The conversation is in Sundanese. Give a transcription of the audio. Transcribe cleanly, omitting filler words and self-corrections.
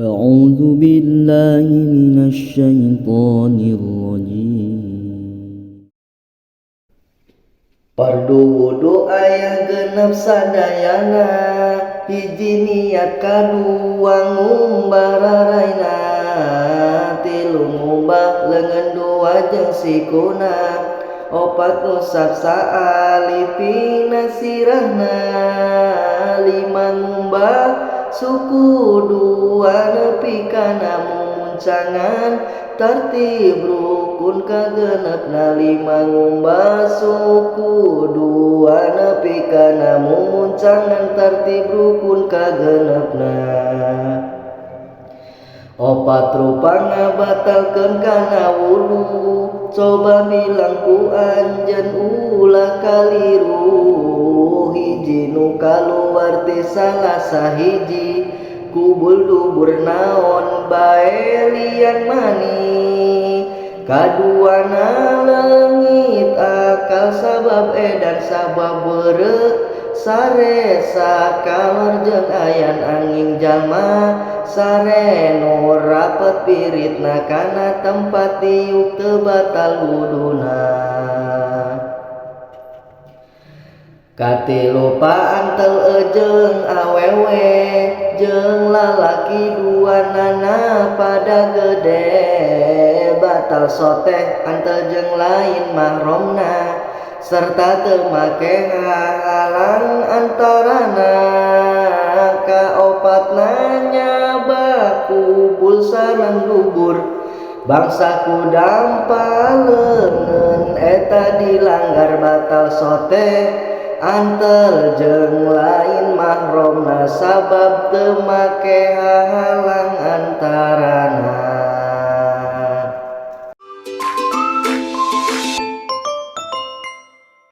أعوذ بالله من الشيطان الرجيم. Fardu wudu aya 6 sadayana, hiji niat, kadua ngumbah raraina, tilu ngumbah leungeun dua jeung sikuna, opat ngusap saalipina sirahna, lima ngumbah suku dua nepi kana mumuncangan tartib rukun kagenepna, lima ngumbah suku dua nepi kana mumuncangan tartib rukun kagenepna. Opat rupa ngabatalkeun kana wudu, coba bilang ku anjeun ulah kaliru, hiji nu kaluar ti salah sahiji kubul dubur naon bae lian mani, kaduana leungit akal sabab edan sabab beureut sare sakalor jeung ayan angin jalma sare nu rapet piritna kana tempat diuk teu batal wuduna. Katilu paantel ejeung awewe jeung lalaki duanana pada gede batal soteh antel jeung lain mahromna serta teu make halang antarana. Kaopatna nyaba kubul sareng dubur bangsa kudam paleungeun eta dilanggar batal soteh antel jeung lain mahromna sabab teu make halang antarana.